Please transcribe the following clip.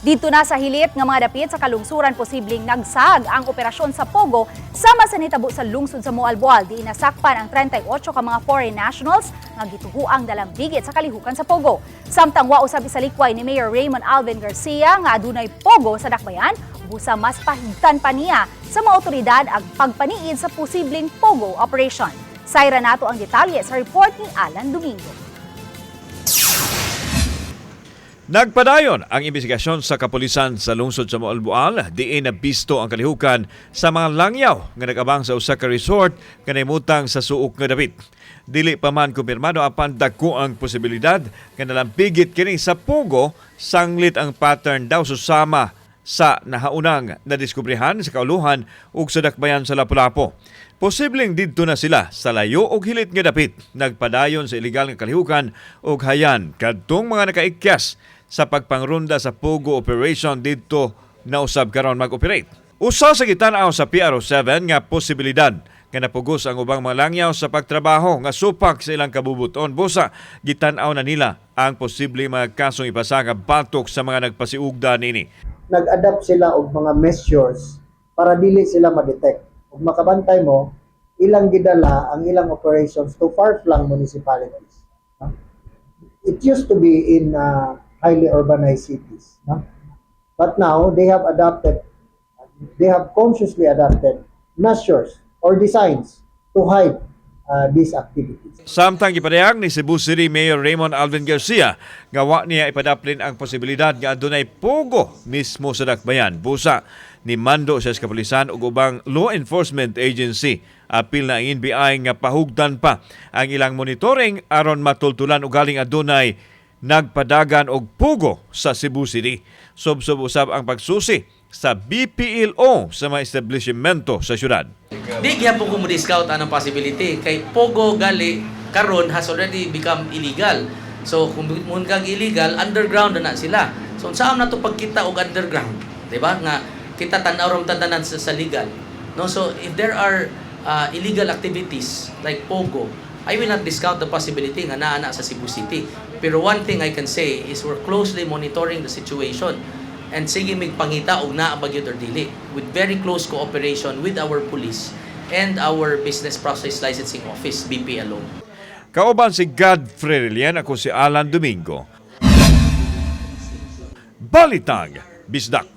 Didto na sa hilit nga mga dapit sa kalungsuran, posibleng nagsag ang operasyon sa Pogo sama sa nitabo sa lungsod sa Moalboal, di nasakpan ang 38 ka mga foreign nationals nga gituhuang dalambigit sa kalihukan sa Pogo. Samtang wa usab isalikway ni Mayor Raymond Alvin Garcia nga adunay Pogo sa Dakbayan, busa mas pahigtan pa niya sa mga otoridad ang pagpaniid sa posibleng Pogo operation. Sayra nato ang detalye sa report ni Alan Domingo. Nagpadayon ang investigasyon sa kapulisan sa lungsod sa Moalboal, diin nabisto ang kalihukan sa mga langyaw nga nag-abang sa usa ka resort nga nahimutang sa suok nga dapit. Dili pa man kumpirmado, apan dako ang posibilidad nga nalampigit kini sa Pogo, sanglit ang pattern daw susama sa nahaunang nadiskubrehan sa kauluhan ug sa dakbayan sa Lapu-Lapu. Posibleng didto na sila sa layo og hilit nga dapit nagpadayon sa ilegal nga kalihukan ug hayan kadtong mga nakaikyas sa pagpangrunda sa Pogo operation didto na usab karon mag-operate. Usa sa gitan-aw sa PRO7 nga posibilidad nga napugos ang ubang mga langyaw sa pagtrabaho nga supak sa ilang kabubuton. Busa gitan-aw na nila ang posible mga kasong ipasaka batok sa mga nagpasiugda nini. Nag-adapt sila og mga measures para dili sila ma-detect. Ug makabantay mo, ilang gidala ang ilang operations to far-flung municipalities. No? It used to be in highly urbanized cities. No? But now, they have adopted, they have consciously adopted measures or designs to hide these activities. Samtang gipadayag ni Cebu City Mayor Raymond Alvin Garcia nga wa niya ipadaplin ang posibilidad nga adunay pogo mismo sa dakbayan. Busa ni mando sa kapulisan ug ubang law enforcement agency, apil na ang NBI, nga pahugtan pa ang ilang monitoring aron matultulan ugaling adunay nagpadagan og pugo sa Cebu City. Subsob usab ang pagsusi sa BPLO sa mga establishmento sa syudad. Di gyapon ko mo discount anang possibility kay Pogo gali karon has already become illegal. So kung mun kang illegal, underground na na sila. So unsaon na to pagkita og underground, di ba? Nga kita tan-aw ra tanan sa legal. No, so if there are illegal activities like Pogo, I will not discount the possibility nga naa na sa Cebu City. Pero one thing I can say is we're closely monitoring the situation and sige mig pangita og naa ba gyud or dili with very close cooperation with our police and our Business Process Licensing Office, BPLO. Kauban si Godfrey Relian, ako si Alan Domingo. Balitang Bisdak.